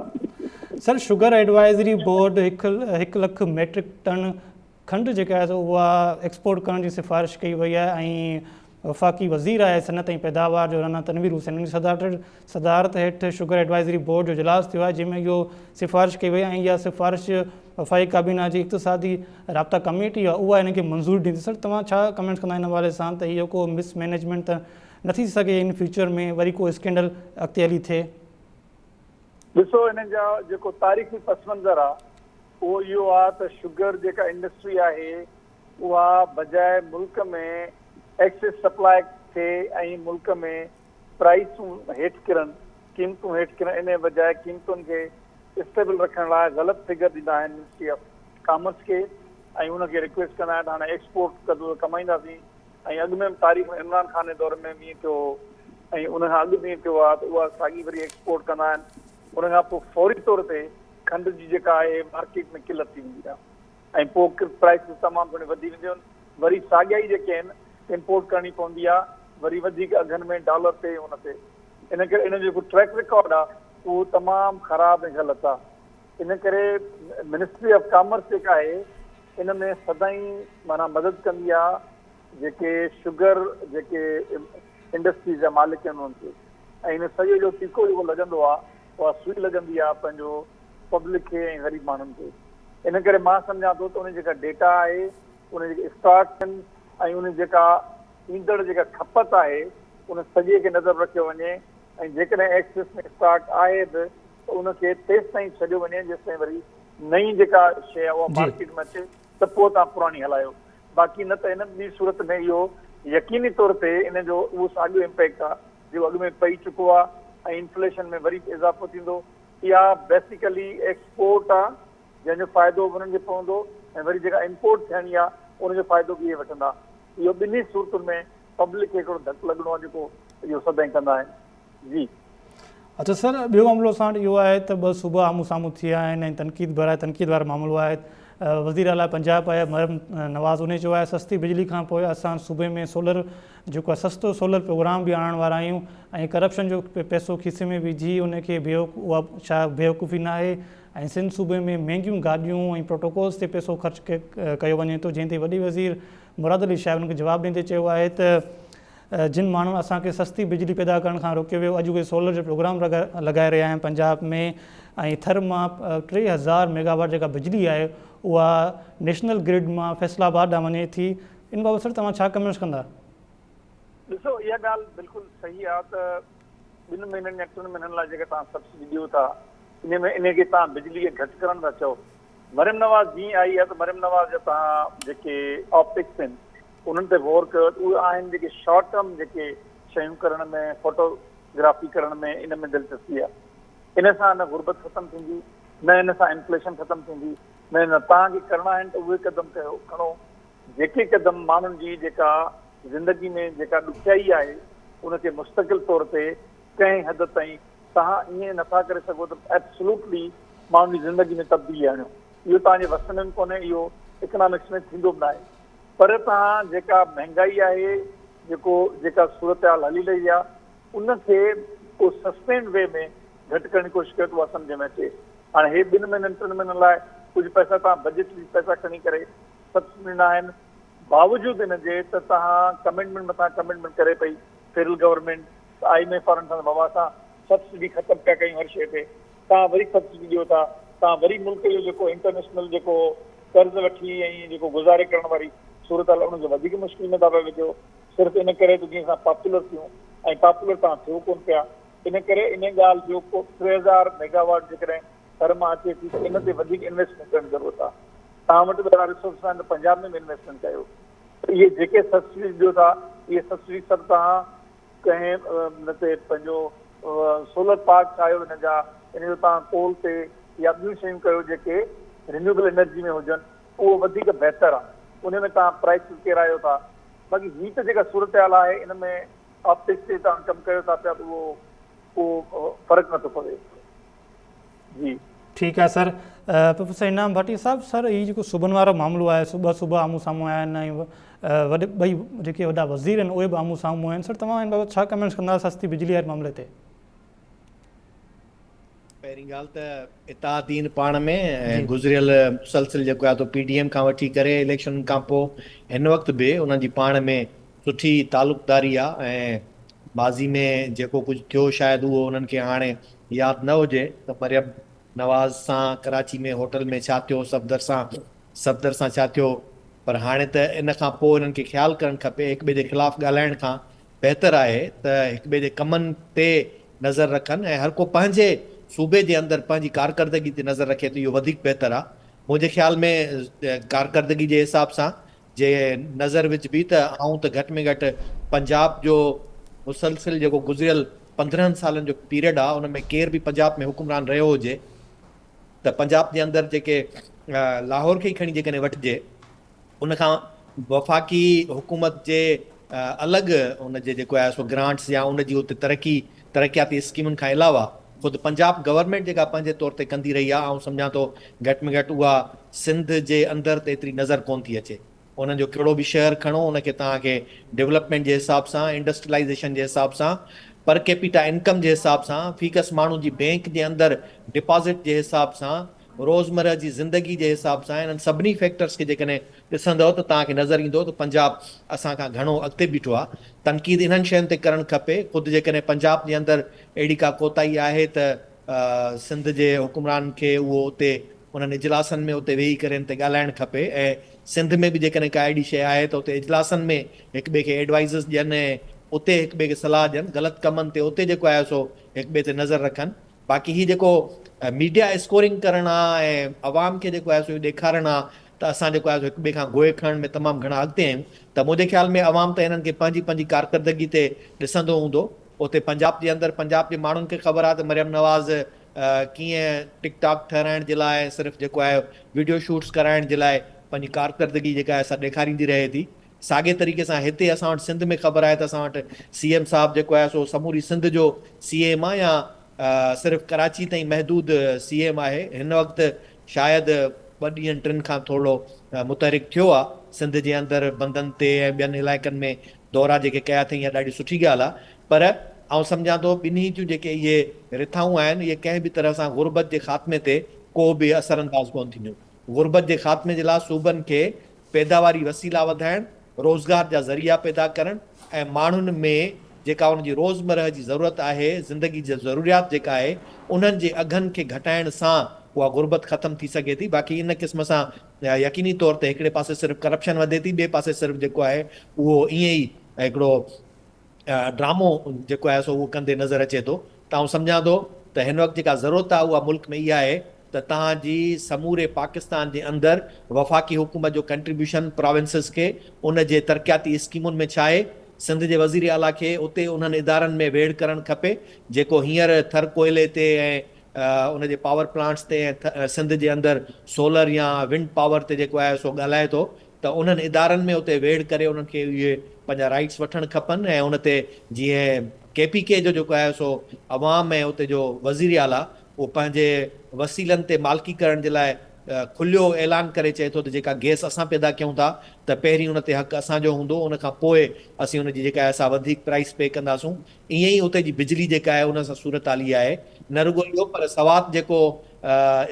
سر شگر ايڊوائزري بورڊ هڪ لک ميٽرڪ ٽن کنڊ جيڪا آهي سو اها ايڪسپورٽ ڪرڻ جي سفارش ڪئي وئي آهي ۽ وفاقي وزير آهي صنعت ۽ پيداوار جو رانا تنوير حسين ان جي صدارت هيٺ شگر ايڊوائزري بورڊ جو اجلاس ٿيو آهي جنهن ۾ اهو سفارش ڪئي وئي ۽ اها سفارش وفاقي ڪابينا جي اقتصادي رابطا ڪميٽي آهي اها ان کي منظوري ڏني سر توهان ڇا ڪمينٽس ڪندا ان حوالي سان ته اهو ڪو مس مينيجمينٽ ته نه ٿي سگهي ان فيوچر ۾ وري ڪو اسڪينڊل اڳتي هلي ٿئي.
ڏسو انهن جا جيڪو تاريخي پس منظر آ اهو اهو آ ته شگر جيڪا انڊسٽري آهي اها بجاء ملڪ ۾ ايڪسيس سپلاء ٿئي ۽ ملڪ ۾ پرائسون هيٺ ڪرن قيمتون هيٺ ڪرن انهي بجاء قيمتن کي اسٽيبل رکڻ لاء غلط فگر ڏيندا آهن منسٽري آف ڪامرس کي ۽ ان کي رڪويسٽ ڪندا آهن ته هاڻي ايڪسپورٽ ڪندو ته ڪمائينداسين ۽ اڳ ۾ به تاريخ ۾ عمران خان جي دور ۾ به ائين ٿيو هو ۽ ان کان اڳ به ائين ٿيو آهي ته اها ساڳي وري ايڪسپورٽ ڪندا آهن ان کان پوء فوري طور تي کنڊ جي جيڪا آهي مارڪيٽ ۾ قلت ٿي ويندي آهي ۽ پوء پرائسز تمام گهڻي وڌي وينديون آهن وري ساڳيا ئي جيڪي آهن امپورٽ ڪرڻي پوندي آهي وري وڌيڪ اگهن ۾ ڊالر تي ان تي ان ڪري ان جو جيڪو ٽريڪ رڪارڊ آهي اهو تمام خراب ۽ غلط آهي ان ڪري منسٽري آف ڪامرس جيڪا آهي ان ۾ سدائين معنيٰ مدد ڪندي آ جيڪي شگر جيڪي انڊسٽريز جا مالڪ آهن انهن کي ۽ ان سڄي جو ٽيڪو جيڪو لڳندو آ اها سوئي لڳندي آ پنهنجو پبلڪ کي ۽ غريب ماڻهن کي ان ڪري مان سمجهان ٿو ته ان جيڪا ڊيٽا آهي ان جيڪي اسٽاڪس آهن ۽ ان جيڪا ايندڙ جيڪا کپت آهي ان سڄي کي نظر رکيو وڃي ۽ جيڪڏهن ايڪسيس ۾ اسٽاڪ آهي به ته ان کي تيستائين ڇڏيو وڃي جيستائين وري نئين جيڪا شيء آهي اها مارڪيٽ ۾ اچي ته پوء توهان پراڻي هلايو باقي نه ته ان ٻي صورت ۾ اهو يقيني طور تي ان جو اهو ساڳيو امپيڪٽ آهي جيڪو اڳ ۾ پئي چڪو آهي ۽ انفليشن ۾ وري به اضافو ٿيندو اها بيسيڪلي ايڪسپورٽ آهي جنهن جو فائدو به انهن کي پوندو ۽ وري جيڪا امپورٽ ٿيڻي آهي ان جو فائدو به اهي وٺندا اهو ٻنهي صورتن ۾ پبلڪ کي هڪڙو ڌڪ لڳڻو آهي جيڪو اهو سدائين ڪندا آهن جي.
اڇا سر ٻيو معاملو اسان وٽ اهو آهي ته ٻه صوبا آمهون سامهون ٿي ويا آهن ۽ تنقيد براء تنقيد وارو معاملو آهي وزير اعليٰ پنجاب آهي مريم نواز انهي چيو آهي سستي بجلي کان پوء اسان صوبي ۾ سولر جيڪو آهي سستو سولر پروگرام به آڻڻ وارا آهيون ۽ ڪرپشن جو پئسو کيسي ۾ وجهي ان کي اها ڇا بيوقوفي ناهي ۽ سنڌ صوبي ۾ مهنگيون گاڏيون ۽ پروٽوڪولز تي پئسو خرچ ڪيو وڃي ٿو جنهن تي وڏي وزير مراد علي شاهه ان کي جواب ڏيندي چيو آهي ته جن ماڻهن اسان کي سستي بجلي پيدا ڪرڻ کان روڪيو ويو اڄ اهي سولر جو پروگرام لڳائي رهيا آهن پنجاب ۾ ۽ ٿر مان 3000 ميگاواٽ جيڪا بجلي آهي اها نيشنل گرڊ مان فيصل آباد ڏانهن وڃي ٿي ان بابت سر توهان ڇا ڪمينٽس ڪندا؟
ڏسو اها ڳالهه بلڪل صحيح آهي ته ٻن مهينن يا ٽن مهينن لاء جيڪا توهان سبسڊي ڏيو ٿا ان ۾ انهي کي توهان بجلي کي گهٽ ڪرڻ ٿا چئو مريم نواز جيئن آئي آهي ته مريم نواز جا توهان جيڪي آپٽڪس آهن انهن تي غور ڪيو ته اهي آهن جيڪي شارٽ ٽرم جيڪي شيون ڪرڻ ۾ فوٽو گرافي ڪرڻ ۾ ان ۾ دلچسپي آهي ان سان نه غربت ختم ٿيندي نه ان سان انفليشن ختم ٿيندي نه ان توهان کي ڪرڻا آهن ته اهي قدم ڪيو کڻو جيڪي قدم ماڻهن جي جيڪا زندگي ۾ جيڪا ڏکيائي آهي ان کي مستقل طور تي ڪنهن حد تائين توهان ائين نٿا ڪري سگهو ته ايبسلوٽلي ماڻهن جي زندگي ۾ تبديلي آڻيو. اهو توهان جي وس ۾ به ڪونهي، اهو اڪنامڪس ۾ ٿيندو به ناهي. پر توهان جيڪا مهنگائي آهي، جيڪو جيڪا صورتحال هلي رهي آهي، ان کي ڪو سسٽينڊ وي ۾ گهٽ ڪرڻ جي ڪوشش ڪيو ته اها سمجهه ۾ اچي. هاڻي هي ٻن مهينن ٽن مهينن لاء ڪجهه پئسا توهان بجيٽ جي پئسا کڻي ڪري سبسڊي ڏنا آهن، باوجود ان جي ته توهان ڪمٽمينٽ مٿان ڪمٽمينٽ ڪري پئي فيڊرل گورنمينٽ ته I M F وارن سان ته بابا اسان سبسڊي ختم پيا ڪيون هر شيء تي توهان وري سبسڊي ڏيو ٿا توهان وري ملڪ جو جيڪو انٽرنيشنل جيڪو قرض وٺي ۽ جيڪو گذاري ڪرڻ واري صورتحال ان کي وڌيڪ مشڪل ۾ ٿا پيا وجهو صرف ان ڪري ته جيئن اسان پاپولر ٿيون ۽ پاپولر توهان ٿيو ڪونه پيا ان ڪري ان ڳالهه جو ڪو 3000 ميگاواٽ جيڪڏهن ٿر مان اچي ٿي ته ان تي وڌيڪ انويسٽمينٽ ڪرڻ جي ضرورت آهي توهان وٽ به اهڙا ريسورسز آهن ته پنجاب ۾ به انويسٽمينٽ ڪيو ته اهي جيڪي سبسڊيز ڏيو ٿا اهي سبسڊيز سڀ توهان ڪنهن ان تي پنهنجو سولر پارڪ ٺاهيو ان جا ان جو توهان ڪول تي يا ٻيون شيون ڪيو جيڪي رينيوبل انرجي ۾ هجن اهو وڌيڪ بهتر آهي ان ۾ توهان پرائسز ڪيرايو ٿا باقي هي ته جيڪا صورتحال آهي ان ۾ آپٽڪس تي توهان ڪم ڪيو ٿا پيا ته اهو ڪو فرق نٿو پوي جي.
ٺيڪ آهي سر پروفيسر انعام ڀٽي صاحب سر هي جيڪو صوبن وارو معاملو آهي سو ٻه صوبا آمهون سامهون آيا آهن ۽ وڏي ٻئي جيڪي وڏا وزير آهن اهي به آمهون سامهون آهن سر توهان ان بابت ڇا ڪمينٽس ڪندا سستي بجلي واري معاملي تي.
پهرين ڳالهه ته اتحادين پاڻ ۾ ۽ گذريل مسلسل جيڪو آهي سو پي ڊي ايم کان وٺي ڪري اليڪشن کان پوء هن وقت به انهن جي پاڻ ۾ سٺي تعلقداري آ ۽ ماضي ۾ جيڪو ڪجهه ٿيو شايد اهو انهن کي هاڻي ياد نه هجي ته مريم نواز سان ڪراچي ۾ هوٽل ۾ ڇا ٿيو صفدر سان صفدر سان ڇا ٿيو پر هاڻي ته ان کان پوء انهن کي خيال ڪرڻ کپي هڪ ٻئي جي خلاف ڳالهائڻ کان بهتر آهي ته هڪ ٻئي جي ڪمن تي نظر رکن ۽ هر ڪو پنهنجي صوبي جي اندر پنهنجي ڪارڪردگي تي نظر رکي ته اهو وڌيڪ بهتر آ منهنجي خيال ۾ ڪارڪردگي جي حساب سان جي نظر وجهبي ته آئون ته گهٽ ۾ گهٽ پنجاب جو مسلسل جيڪو گذريل 15 سالن جو پيريڊ آ ان ۾ ڪير به پنجاب ۾ حڪمران رهيو هجي ته پنجاب جي اندر جيڪي لاهور کي ئي کڻي جيڪڏهن وٺجي ان کان وفاقي حڪومت جي الڳ ان جي جيڪو آهي سو گرانٽس يا ان جي اتي ترقي ترقياتي اسڪيمن کان علاوه خود پنجاب گورنمينٽ جيڪا پنهنجي طور تي ڪندي رهي آهي آئون سمجهان ٿو گهٽ ۾ گهٽ اها سنڌ جي اندر ته ايتري نظر ڪونه ٿي اچي. انهن جو ڪهڙو به شهر کڻو ان کي توهان کي ڊولپمينٽ جي حساب سان، انڊسٽريلائيزيشن جي حساب سان، پر ڪيپيٽا انڪم جي حساب سان، في ڪس ماڻهو جي بينڪ جي اندر ڊپازٽ جي حساب سان، روزمرهه جي زندگي جي حساب سان انهن سڀني فيڪٽرز کي جيڪڏهن ڏسندؤ ته توهان کي نظر ايندو ته پنجاب اسان کان گهڻو اڳتي بيٺو آهي. تنقيد انهن شين تي ڪرڻ کپي. خود جيڪڏهن پنجاب جي اندر اهڙي ڪا ڪوتاهي آهي ته سنڌ جي حڪمرانن کي اهو اتي انهن اجلاسن ۾ اتي ويهي ڪري ان تي ڳالهائڻ کپي ۽ سنڌ ۾ به جيڪڏهن ڪا اهڙي شيء آهي ته اتي اجلاسن ۾ هڪ ٻئي کي ايڊوائيزز ڏين ۽ اتي هڪ ٻئي کي صلاح ڏين غلط ڪمن تي اتي جيڪو آهي سو هڪ ٻئي تي نظر رکن. باقي هي جيڪو ميڊيا اسڪورنگ ڪرڻ آ ۽ عوام کي جيڪو آهي سو اهو ڏيکارڻ آ ته اسان جيڪو آهي سو هڪ ٻئي کان گوء کڻڻ ۾ تمام گهڻا اڳتي آهيون ته منهنجي خيال ۾ عوام ته هنن کي پنهنجي پنهنجي ڪارڪردگي تي ڏسندو هوندو. اتي پنجاب جي اندر پنجاب جي ماڻهن کي خبر آ ته مريم نواز ڪيئن ٽڪ ٽاڪ ٺهرائڻ جي لاء ۽ صرف جيڪو آهي وڊيو شوٽس ڪرائڻ جي لاء پنهنجي ڪارڪردگي جيڪا آهي سا ڏيکاريندي رهي ٿي. ساڳئي طريقي سان هتي اسان وٽ سنڌ ۾ خبر آهي ته اسان وٽ سي ايم صاحب جيڪو آهي سو سموري سنڌ جو سي ايم آهي يا صرف ڪراچي تائين محدود سي ايم آهي. هن وقت شايد ٻه ڏينهن ٽن کان ٿورڙو متحرڪ ٿيو آهي سنڌ جي اندر بندن تي ۽ ٻين علائقن ۾ دورا جيڪي ڪيا اٿئي اها ڏاڍي سٺي ڳالهه آهي پر آئون سمجهان ٿو ٻنهي جون جيڪي اهي رٿائون آهن اهي ڪنهن به طرح سان غربت جي خاتمي تي ڪو به اثرانداز ڪونه ٿينديون. غربت جي خاتمي جي لاء صوبن کي پيداواري وسيلا وڌائڻ، روزگار جا ذريعا پيدا ڪرڻ ۽ ماڻهن ۾ جيڪا انهن جي روزمرهه جي ضرورت آهي، زندگي جي ضروريات جيڪا آهي، انهن جي اگهن کي گهٽائڻ سان اها غربت ختم ٿي سگهي ٿي. باقي ان قسم سان يقيني طور تي هڪڙي پاسي صرف ڪرپشن وڌي ٿي، ٻئي پاسي صرف جيڪو آهي اهو ائين ئي هڪڙو ڊرامو جيڪو آهي سو اهو ڪندي نظر اچي ٿو ته آئون سمجهان ٿو ته هن وقت جيڪا ضرورت آهي اها ملڪ ۾ اها آهي ته توهان جي سموري پاڪستان جي اندر وفاقي حڪومت جو ڪنٽريبيوشن پراونسز کي ان جي ترقياتي اسڪيمن ۾ ڇا آهي سنڌ جي وزير اعليٰ کي اتي انهن ادارن ۾ ويڙهه ڪرڻ کپي جيڪو هينئر ٿر ڪوئلي تي ۽ ان جي پاور پلانٽس تي ۽ سنڌ جي اندر سولر يا ونڊ پاور تي جيڪو آهي سو ڳالهائي ٿو ته انهن ادارن ۾ اتي ويڙهه ڪري انهن کي اهي پنهنجا رائيٽس وٺڻ کپن ۽ ان تي جيئن ڪي پي ڪي جو جيڪو آهي سو عوام ۽ اتي جو وزير اعليٰ اهو پنهنجي وسيلن تي مالڪي ڪرڻ جي لاء کليو اعلان ڪري چئي ٿو ته جيڪا گئس اسان پيدا ڪيون ٿا ته پهرين ان تي حق اسان جو هوندو ان کان پوء اسين ان جي جيڪا آهي سا وڌيڪ پرائس پي ڪنداسون ائين ئي اتي جي بجلي جيڪا آهي ان سان صورتحال اها آهي نه رڳو اهو پر سوات جيڪو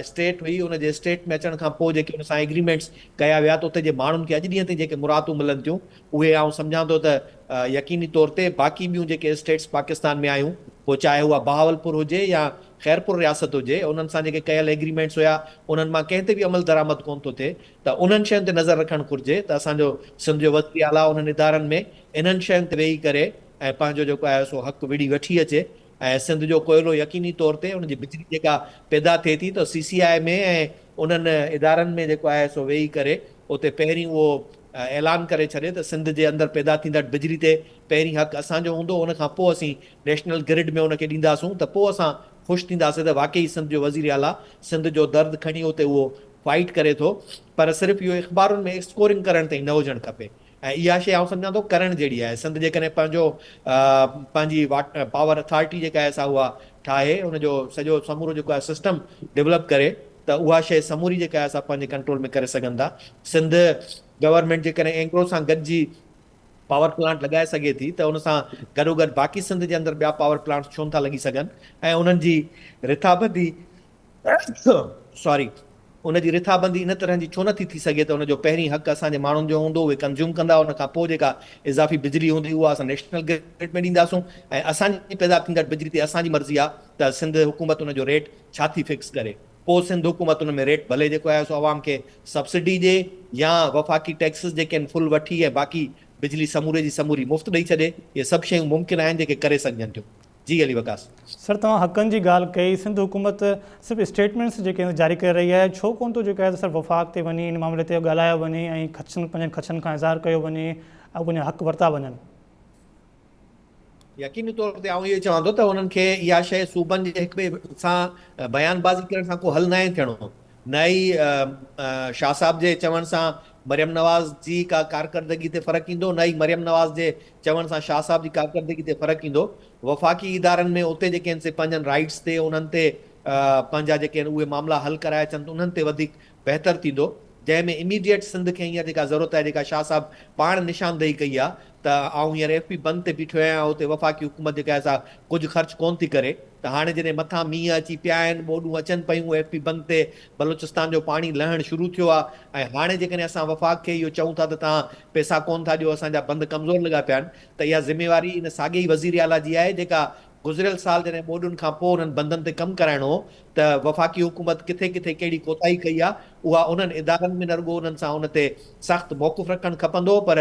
اسٽيٽ هئي ان جي اسٽيٽ ۾ اچڻ کان پوء جيڪي ان سان ايگريمينٽس ڪيا ويا ته اتي جي ماڻهن کي اڄ ڏينهن تائين جيڪي مراعتون ملن ٿيون اهي آئون سمجهان ٿو ته يقيني طور تي باقي ٻيون جيڪي اسٽيٽس پاڪستان ۾ آيون پوء چاهي اها بهاولپور هجي يا خيرپور رياست هجي انهن سان جيڪي ڪيل ايگريمينٽس هيا انهن مان ڪنهن تي به عمل درآمد ڪونه ٿو ٿئي ته انهن شين تي نظر رکڻ گهرجي ته اسان جو سنڌ جو وزير اعليٰ انهن ادارن ۾ انهن شين تي ويهي ڪري ۽ پنهنجو جيڪو آهي سو حق وڙهي وٺي اچي ۽ سنڌ جو ڪوئلو يقيني طور تي ان جي بجلي جيڪا پيدا ٿئي ٿي ته سي سي آء ۾ ۽ انهن ادارن ۾ جيڪو آهي سو ويهي ڪري اتي پهرين اهو اعلان ڪري ڇڏي ته سنڌ جي اندر پيدا ٿيندڙ بجلي تي پهرين حق اسان جو هوندو ان کان پوء اسين نيشنل گرڊ ۾ ان کي ڏينداسون ته پوء اسان خوش ٿينداسين ته واقعي سنڌ جو وزير اعليٰ سنڌ جو درد کڻي اتي اهو فائيٽ ڪري ٿو پر صرف اهو اخبارن ۾ اسڪورنگ ڪرڻ تائين نه هجڻ کپي. ۽ اها شيء آئون سمجهان ٿو ڪرڻ جهڙي آهي. سنڌ جيڪڏهن پنهنجو پنهنجي پاور اٿارٽي جيڪا آهي سا اها ٺاهي ان جو سڄو سمورو جيڪو آهي سسٽم ڊولپ ڪري ته اها شيء سموري جيڪا آهي سا پنهنجي ڪنٽرول ۾ ڪري سگهن ٿا. سنڌ گورنمينٽ جيڪڏهن اينگرو سان گڏجي پاور پلانٽ لڳائي سگهي ٿي ته ان سان گڏوگڏ باقي سنڌ جي اندر ٻيا پاور پلانٽس ڇو نٿا لڳي سگهن ۽ انهن جي رٿابندي سوري. ان جي رٿابندي ان طرح جي ڇو نه ٿي ٿي سگهي ته ان جو پهرين حق اسان جي ماڻهن جو هوندو اهي ڪنزيوم ڪندا ان کان پوء جيڪا اضافي بجلي هوندي اها اسان نيشنل گرڊ ۾ ڏينداسون ۽ اسان جي پيدا ٿيندڙ بجلي تي اسان جي مرضي آهي ته سنڌ حڪومت ان جو ريٽ ڇا ٿي فڪس ڪري پوء سنڌ حڪومت ان ۾ ريٽ ڀلي جيڪو آهي سو عوام کي سبسڊي ڏي يا وفاقي ٽيڪسز جيڪي آهن فل وٺي ۽ باقي بجلي سموري جي سموري مفت ڏئي ڇڏي اهي سڀ شيون ممڪن آهن جيڪي ڪري سگهجن ٿيون. جي علي وقاص.
سر توهان حقن جي ڳالهه ڪئي سنڌ حڪومت صرف اسٽيٽمينٽس جيڪي آهن جاري ڪري رهي آهي ڇو ڪونه ٿو جيڪو آهي سر وفاق تي وڃي ان معاملي تي ڳالهايو وڃي ۽ خدشن پنهنجن خدشن کان اظهار ڪيو وڃي ۽ پنهنجا حق ورتا وڃن.
يقيني طور تي آئون اهو چوان ٿو ته انهن کي اها شيء صوبن جي هڪ ٻئي سان بيان بازي ڪرڻ سان ڪو حل ناهي ٿيڻو نه ئي شاهه صاحب جي چوڻ سان مريم نواز جي ڪا ڪارڪردگي تي فرق ايندو نه ئي مريم نواز جي چوڻ سان شاهه صاحب جي ڪارڪردگي تي فرق ايندو. وفاقي ادارن ۾ اتي جيڪي آهن سي پنهنجن رائيٽس تي انهن تي پنهنجا جيڪي آهن اهي معاملا حل ڪرائي اچن ته انهن تي وڌيڪ بهتر ٿيندو. جنهن ۾ اميڊيٽ سنڌ کي هينئر جيڪا ضرورت آهي جيڪا شاهه صاحب پاڻ نشاندهي ڪئي آهي ته آئون هينئر ايف پي بند تي بيٺو آهيان اتي وفاقي حڪومت جيڪا آهي سا ڪجهه خرچ ڪونه ٿي ڪري ته هاڻي جڏهن مٿان مينهن اچي پيا آهن ٻوڏون اچن پيون ايف پي بند تي بلوچستان جو پاڻي لهڻ شروع ٿيو آهي ۽ هاڻي جيڪڏهن اسان وفاق کي اهو چئون ٿا ته توهان پئسا ڪونه ٿا ڏيو اسان جا بند ڪمزور لڳا پيا آهن ته اها ذميواري ان ساڳئي ئي وزير اعليٰ جي آهي جيڪا گذريل سال جڏهن ٻوڏن کان پوء انهن بندن تي ڪم ڪرائڻو هو ته وفاقي حڪومت ڪٿي ڪٿي ڪهڙي ڪوتاهي ڪئي آهي اها انهن ادارن ۾ نه رڳو انهن سان ان تي سخت موقف رکڻ کپندو هو پر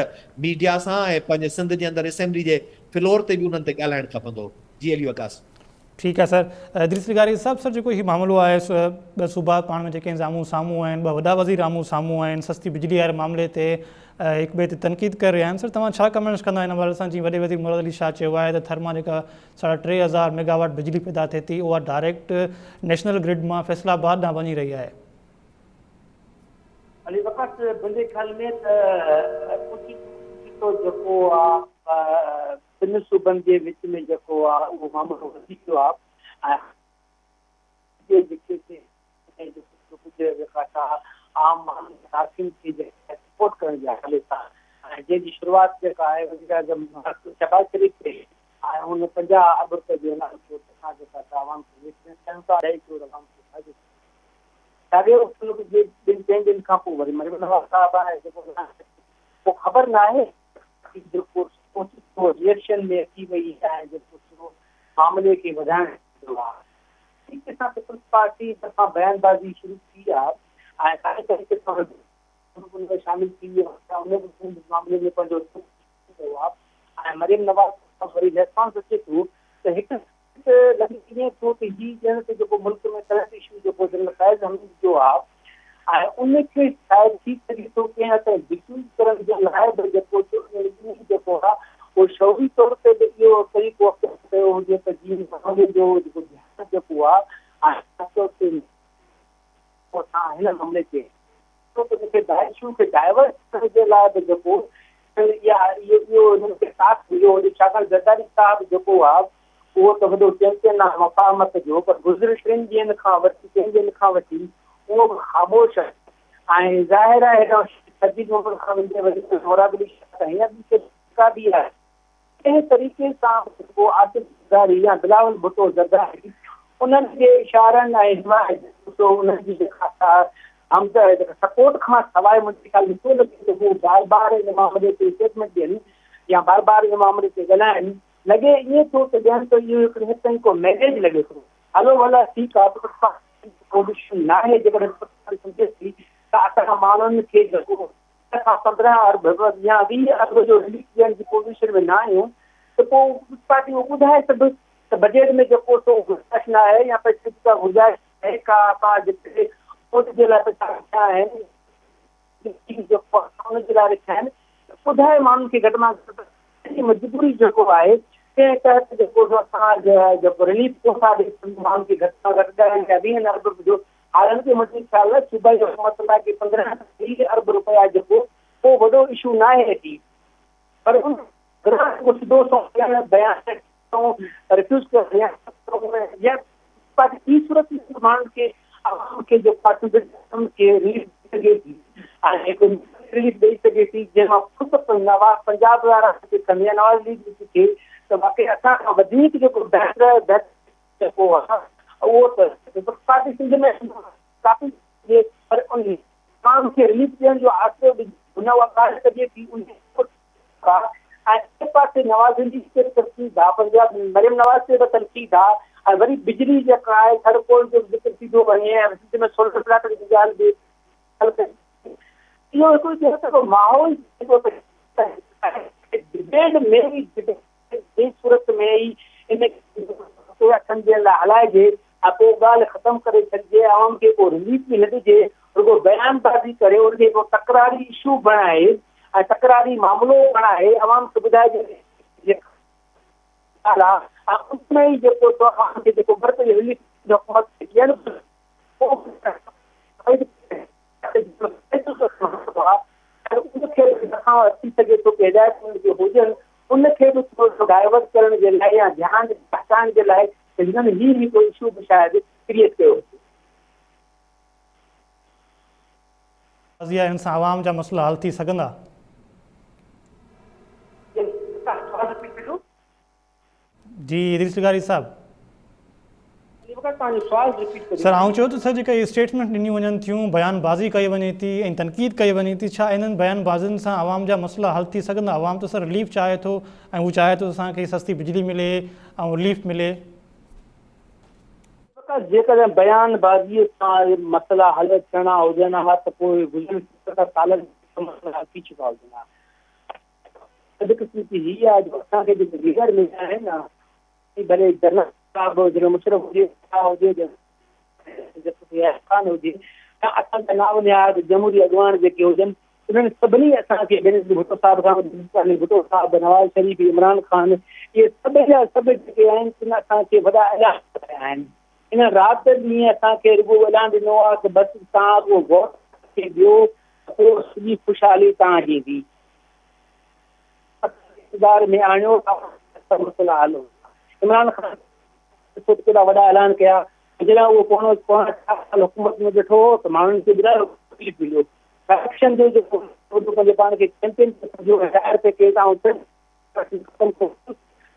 ميڊيا سان ۽ پنهنجي سنڌ جي اندر اسيمبلي جي فلور تي به انهن تي ڳالهائڻ کپندو هو. جي علي وقاص.
ٺيڪ آهي سر ادريس لغاري صاحب سر جيڪو هي معاملو آهي سو ٻه صوبا پاڻ ۾ جيڪي آمهون سامهون آهن ٻه وڏا وزير آمهون سامهون آهن سستي بجلي واري معاملي تي هڪ ٻئي تي تنقيد ڪري رهيا آهن سر توهان ڇا ڪمينٽس ڪندا ان حوالي سان جيئن وڏي وزير مراد علي شاهه چيو آهي ته ٿر مان جيڪا ساڍا 3000 ميگاواٽ بجلي پيدا ٿئي ٿي اها ڊائريڪٽ نيشنل گرڊ مان فيصل آباد ڏانهن وڃي رهي آهي.
علي وقاص منهنجي خيال ۾ ته اوچتو جيڪو آ ٻن صوبن جي وچ ۾ جيڪو آ اهو مامرو وڌي ويو آ ۽ جيڪي ڪجهه جيڪا سا عام ماڻهن صارفين کي جيڪا سپورٽ ڪرڻ جي حوالي سان ۽ جنهن جي شروعات جيڪا آهي وزيراعظم شهباز شريف ڪئي ۽ ان 50 ارب رپئي جو اعلان ڪيو ته اسان جيڪا سا عوام کي رليف ڏيڻ چاهيون ٿا اڍائي ڪروڙ عوام کي فائدو ٿيندو ساڳيو وقت جي ٻن چئن ڏينهن کان پوء وري مريم نواز صاحب آهي جيڪو پوء خبر ناهي جيڪو اوچتو ريئڪشن ۾ اچي وئي آهي جيڪو سو معاملي کي وڌائڻ جو آهي. طريقي سان پيپلز پارٽي طرفان بيان بازي شروع ٿي آهي ۽ ساڳي طريقي سان ان ۾ شامل ٿي ويو آهي ان به ان معاملي ۾ پنهنجو حصو ڪيو آهي ۽ مريم نواز طرفان وري ريسپانس اچي ٿو ته هڪ لڳي ائين ٿو ته هي ڄڻ ته جيڪو ملڪ ۾ ڪرنٽ اشو جيڪو جنرل فيض حميد جو آهي ۽ ان کي شايد ٿي سگهي ٿو ڪنهن حد تائين ڊفيوز ڪرڻ جي لاء به جيڪو جيڪو آهي اهو شعوري طور تي به اهو طريقو اختيار ڪيو هجي ته جيئن معاملي جو جيڪو ڌيان جيڪو آهي ۽ خاص طور تي اسان هن معاملي تي ڇو ته ان کي اشو کي ڊائيورٽ ڪرڻ جي لاء به جيڪو اها اهو هنن کي ٽاسڪ مليو هجي ڇاڪاڻ زرداري صاحب جيڪو آهي اهو ته وڏو چيمپيئن آهي مفاهمت جو پر گذريل ٽن ڏينهن کان وٺي چئن ڏينهن کان وٺي اهو به خاموش آهي ۽ ظاهر آهي هيڏانهن شرجيل محمد کان ويندي وري مراد علي شاهه تائين يا ٻي ڪيترا به آهي ڪنهن طريقي سان به جيڪو آصف زرداري يا بلاول ڀٽو زرداري انهن جي اشارن ۽ حمايت سو انهن جي جيڪا سپورٽ کان سواء منهنجي خيال ۾ ٿو لڳي ته هو بار بار ان معاملي تي اسٽيٽمينٽ ڏين يا بار بار ان معاملي تي ڳالهائن لڳي ائين ٿو ته ڄڻ ته اهو هڪڙي حد تائين ڪو ميريج لڳي ٿو. هلو ڀلا ٺيڪ آ پر پوزيشن ناهي جيڪڏهن سمجهي ٿي ته اسان ماڻهن کي جيڪو ڏهه کان 15 ارب يا 20 ارب جو رليف ڏيڻ جي پوزيشن ۾ نه آهيون ته پوء پارٽي اهو ٻڌائي سڀ ته بجيٽ ۾ جيڪو سو گنجائش نه آهي يا پئسي جي ڪا گنجائش آهي ڪا اسان جيڪي فوج جي لاء پئسا رکيا آهن جيڪو ان جي لاء رکيا آهن ٻڌائي ماڻهن کي گهٽ مان گهٽ جي مجبوري جيڪو آهي تنهن تحت جيڪو سو اسان جيڪو رليف ڪو ٿا ڏئي سگهون ماڻهن کي گهٽ مان گهٽ 10 يا 20 ارب جو حالانڪه منهنجي خيال ۾ صوبائي حڪومت لاء ڪي 15 کان 20 ارب روپيا جيڪو ڪو وڏو اشو ناهي اچي پر ان جيڪو سڌو سنئون بيان ريفيوز ڪيو يا ٻي صورت ۾ ماڻهن کي عوام کي جيڪو آهي کي رليف ڏئي سگهي ٿي ۽ هڪ رليف ڏئي سگهي ٿي جنهن مان خود نواز پنجاب وارا سکن يا نواز ليگ به سکي ته واقعي اسان کان وڌيڪ جيڪو بهتر بهتر جيڪو آهي اهو ته پيپلز پارٽي سنڌ ۾ ڪافي پر ان عوام کي رليف ڏيڻ جو آسرو ڏجي ان اها ڳالهه ڪجي ٿي ان ۽ ٻئي پاسي نواز ليگ تي به تنقيد آ پنجاب مريم نواز تي به تنقيد آ ۽ وري بجلي جيڪا آهي ٿر ڪول جو به ذڪر ٿي ٿو وڃي ۽ سنڌ ۾ سولر پلانٽن جي ڳالهه به اهو هڪڙو چيو ته ماحول جيڪو ڊبيٽ ۾ ئي جي صورت ۾ ئي ان اکن جي لاء هلائجي ۽ پوء ڳالهه ختم ڪري ڇڏجي عوام کي ڪو رليف به نه ڏجي رڳو بيان بازي ڪري ان کي ڪو تڪراري اشو بڻائي ۽ تڪراري معاملو بڻائي عوام کي ٻڌائجي ڳالهه آهي ۽ ان ۾ ئي جيڪو سو عوام کي جيڪو برق جو رليف حڪومت کي ڏيڻ ان کي به ٿي سگهي ٿو ته هدايتون جيڪي هجن ان کي به ٿورو ڊائيورٽ ڪرڻ جي لاء يا ڌيان هٽائڻ جي لاء هنن هي هڪ اشو به شايد ڪريئيٽ ڪيو هجي.
ان سان عوام جا مسئلا حل ٿي سگهندا؟ جي ادريس لغاري صاحب. سر آئون چيو ته سر جيڪا اهي اسٽيٽمينٽ ڏنيون وڃن ٿيون بيان بازي ڪئي وڃي ٿي ۽ تنقيد ڪئي وڃي ٿي ڇا انهن بيان بازين سان عوام جا مسئلا حل ٿي سگهندا عوام ته سر رليف چاهي ٿو ۽ هو چاهي ٿو اسان کي سستي بجلي ملي ۽ رليف ملي.
جيڪڏهن بيان بازي سان مسئلا حل ٿيڻا هجن ها ته پوء گذريل 70 سالن ۾ مسئلا حل ٿي چڪا هجن ها. بدقسمتي هي آهي جو اسان کي جيڪي ليڊر مليا آهن نه ڀلي جنرل صاحب جنرل مشرف هجي هجي جسٽس يحيٰ خان هجي يا اسان جا نام نهاد جمهوري اڳواڻ جيڪي هجن انهن سڀني اسان کي بينظير ڀٽو صاحب کان وٺي ڀٽو صاحب نواز شريف عمران خان اهي سڀ جا سڀ جيڪي آهن تن اسان کي وڏا اعلان ڪيا آهن ان رات ڏينهن اسان کي رڳو اعلان ڏنو آهي ته بس توهان رڳو ووٽ کي ڏيو پوء سڄي خوشحالي توهان جي ايندي اقتدار ۾ آڻيو ته مسئلا حل هوندا. عمران خان ڏسو ته ڪيڏا وڏا اعلان ڪيا جڏهن اهو پوڻو پوڻا چار سال حڪومت ۾ ويٺو هو ته ماڻهن کي به ڏاڍو تڪليف مليو. ڪرپشن جو جيڪو وڏو پنهنجي پاڻ کي چيمپيئن پئي سمجهيو ۽ ظاهر پئي ڪيو ته آئون ختم ڪندس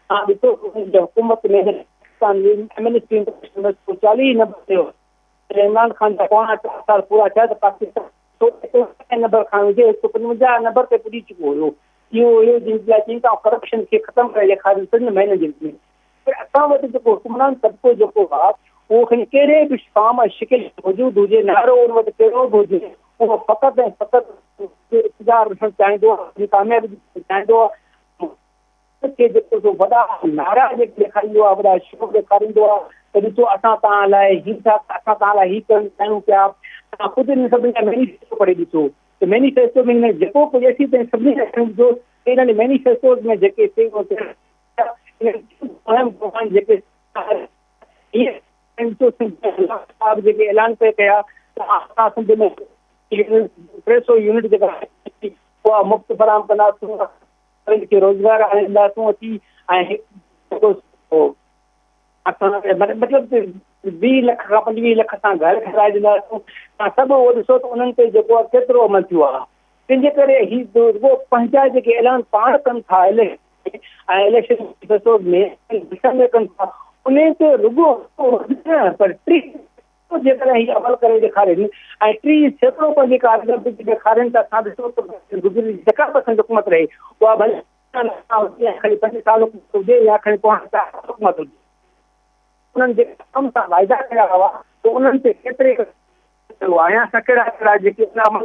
توهان ڏسو ته ان جي حڪومت ۾ پاڪستان جي ايمنسٽي انٽرنيشنل ۾ 140 نمبر تي هو جڏهن عمران خان جا پوڻا چار سال پورا ٿيا ته پاڪستان 151 نمبر کان ويندي 155 نمبر تي پڄي چڪو هيو. اهو هيو جنهن جي لاء چيائين ته آئون ڪرپشن کي ختم ڪري ڏيکاريندس ٽن مهينن جي وچ ۾. پر اسان وٽ جيڪو حڪمران طبقو جيڪو آهي اهو کڻي ڪهڙي به فارم ۽ شڪل ۾ موجود هجي، نعرو ان وٽ ڪهڙو به هجي، اهو فقط ۽ فقط اقتدار ڏسڻ چاهيندو آهي، پنهنجي ڪاميابي ڏسڻ چاهيندو آهي. کي جيڪو سو وڏا نعرا جيڪي ڏيکاريندو آهي، وڏا شو ڏيکاريندو آهي ته ڏسو اسان توهان لاء هي ٿا اسان توهان لاء هي ڪرڻ چاهيون پيا، توهان خود انهن سڀني جا مينيفيسٽو پڙهي ڏسو ته مينيفيسٽو ۾ هنن جيڪو ڪجهه ايسين تائين سڀني جا کڻي ڏسو ته انهن مينيفيسٽوز ۾ جيڪي اهم جيڪي صاحب جيڪي اعلان پئي ڪيا ته اسان سنڌ ۾ 300 يونٽ جيڪا اها مفت فراهم ڪنداسون ٻين کي روزگار آڻي ڏينداسون اچي ۽ اسان مطلب ته 20 لک کان 25 لک اسان گهر ٺهرائي ڏينداسون توهان سڀ اهو ڏسو ته انهن تي جيڪو آهي ڪيترو عمل ٿيو آهي تنهن جي ڪري هي رڳو پنهنجا جيڪي اعلان پاڻ ڪن ٿا ۽ اليڪشن ۾ ۾ ڪن ٿا انهن تي رڳو نه پر 30 جيڪڏهن هي عمل ڪري ڏيکارين ۽ 30% پنهنجي ڪارڪردگي ڏيکارين ته اسان ڏسو ته گذريل جيڪا به اسان جي حڪومت رهي اها ڀلي هجي يا کڻي پنج سال حڪومت هجي يا کڻي پوڻا چار سال حڪومت هجي انهن جيڪي عوام سان واعدا ڪيا هئا ته انهن تي ڪيتري ڪيو آهي اسان ڪهڙا ڪهڙا جيڪي ان عمل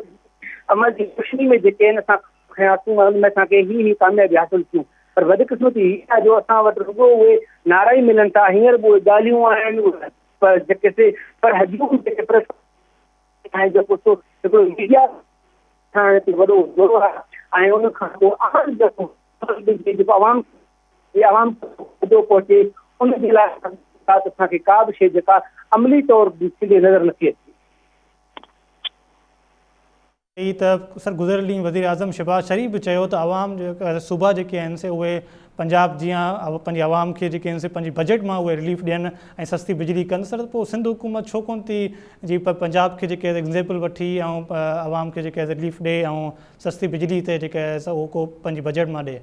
عمل جي روشني ۾ جيڪي آهن اسان کنياسون ان ۾ اسان کي هي هي ڪاميابي حاصل ٿيون پر بدقسمتي هي آهي جو اسان وٽ رڳو اهي نعرا ئي ملن ٿا هينئر به اهي ڳالهيون آهن پر جيڪي سي پر هجوم جيڪي پريس ۽ جيڪو سو هڪڙو ميڊيا ٺاهڻ تي وڏو زور آهي ۽ ان کان پوء عمل جيڪو جيڪو عوام عوام فائدو پهچي ان جي لاء اسان کي ڪا به شيء جيڪا عملي طور ٿيندي نظر نٿي اچي.
ڪئي ته سر گذريل ڏينهن وزيراعظم شهباز شريف به چيو ته عوام صوبا جيڪي آهن سي اهي پنجاب جيان پنهنجي عوام کي جيڪي آهن سي پنهنجي بجيٽ مان اهي رليف ڏين ۽ سستي بجلي ڪن سر پوء سنڌ حڪومت ڇو ڪونه ٿي جي پنجاب کي جيڪي ايگزيمپل وٺي ۽ عوام کي جيڪي رليف ڏي ۽ سستي بجلي تي جيڪي اهو ڪو پنهنجي بجيٽ مان ڏي.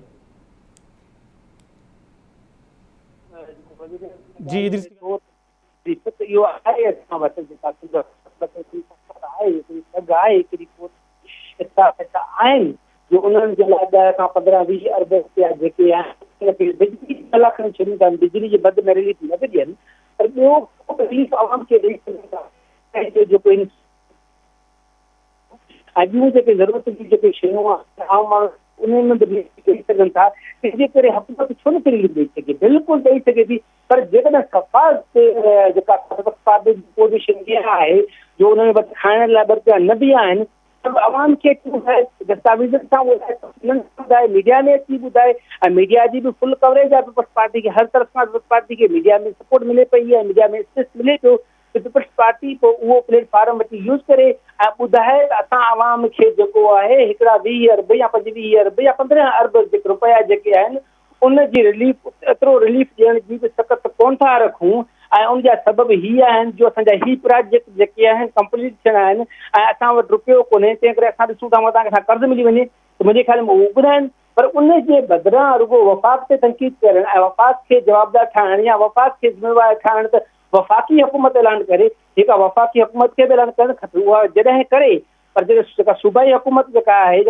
جي ادريس.
اهو آهي اسان وٽ جيڪا سنڌ طاقت آهي، هڪڙي سگهه آهي، هڪڙي قوت ايترا پئسا آهن جو انهن جي لاء 10 کان 15 20 ارب رپيا جيڪي آهن ان کي بجلي جي لاء کڻي ڇڏيون ٿا بجلي جي مد ۾ رليف نه به ڏين پر ٻيو ڪو به رليف عوام کي ڏئي سگهن ٿا ۽ جيڪو ۽ ٻيون جيڪي ضرورت جون جيڪي شيون آهن عام ماڻهو انهن ۾ به رليف ڏئي سگهن ٿا تنهن جي ڪري حڪومت ڇو نٿي رليف ڏئي سگهي بلڪل ڏئي سگهي ٿي پر جيڪڏهن صفا جيڪا پيپلز پارٽي جي پوزيشن اها آهي جو انهن وٽ کائڻ لاء ٻه رپيا نه به آهن ته به عوام کي اچي ٻڌائي دستاويزن سان ٻڌائي تفصيلن سان ٻڌائي ميڊيا ۾ اچي ٻڌائي ۽ ميڊيا جي به فل ڪوريج آهي پيپلز پارٽي کي هر طرف کان پيپلز پارٽي کي ميڊيا ۾ سپورٽ ملي پئي ۽ ميڊيا ۾ اسپيس ملي پيو ته پيپلز پارٽي پوء اهو پليٽ فارم وٺي يوز ڪري ۽ ٻڌائي ته اسان عوام کي جيڪو آهي هڪڙا 20 ارب يا 25 ارب يا 15 ارب رپيا جيڪي آهن ان جي رليف ايترو رليف ڏيڻ جي به سڪت ڪونه ٿا رکون ۽ ان جا سبب هي آهن جو اسان جا هي پراجيڪٽ جيڪي آهن ڪمپليٽ ٿيڻا آهن ۽ اسان وٽ رپيو ڪونهي تنهن ڪري اسان ڏسون ٿا متان ڪٿان قرض ملي وڃي ته منهنجي خيال ۾ اهو ٻڌائن پر ان جي بدران رڳو وفاق تي تنقيد ڪرڻ ۽ وفاق کي جوابدار ٺاهڻ يا وفاق کي ذميوار ٺاهڻ ته وفاقي حڪومت اعلان ڪري جيڪا وفاقي حڪومت کي به اعلان ڪرڻ کپي اها جڏهن ڪري پر جيڪا جيڪا صوبائي حڪومت جيڪا آهي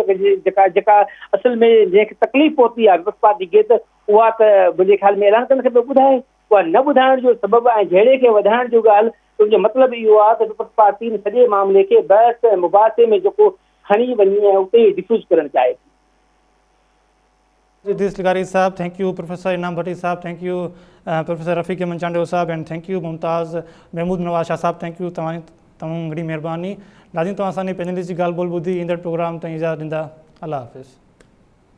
جيڪا جيڪا اصل ۾ جنهن کي تڪليف پهتي آهي پيپلز پارٽي کي ته اها ته منهنجي خيال ۾ اعلان ڪرڻ کپي ٻڌائي اها نه ٻڌائڻ جو سبب ۽ جهيڙي کي وڌائڻ جو ڳالهه ان جو مطلب اهو آهي ته پيپلز پارٽي ان سڄي معاملي کي بحث ۽ مباحثي ۾ جيڪو کڻي وڃي ۽ اتي ئي ڊفيوز ڪرڻ چاهي ٿي.
ادريس لغاري صاحب thank you professor Inam Bhatti صاحب thank you professor Rafiq Ahmed Chandio صاحب and thank you Mumtaz Mehmood Nawaz Shah صاحب thank you توهان جي تمام گهڻي مهرباني ناظرين توهان اسان جي پينلسٽ جي ڳالهه ٻولهه ٻڌي ايندڙ پروگرام تائين اجازت ڏيندا الله حافظ.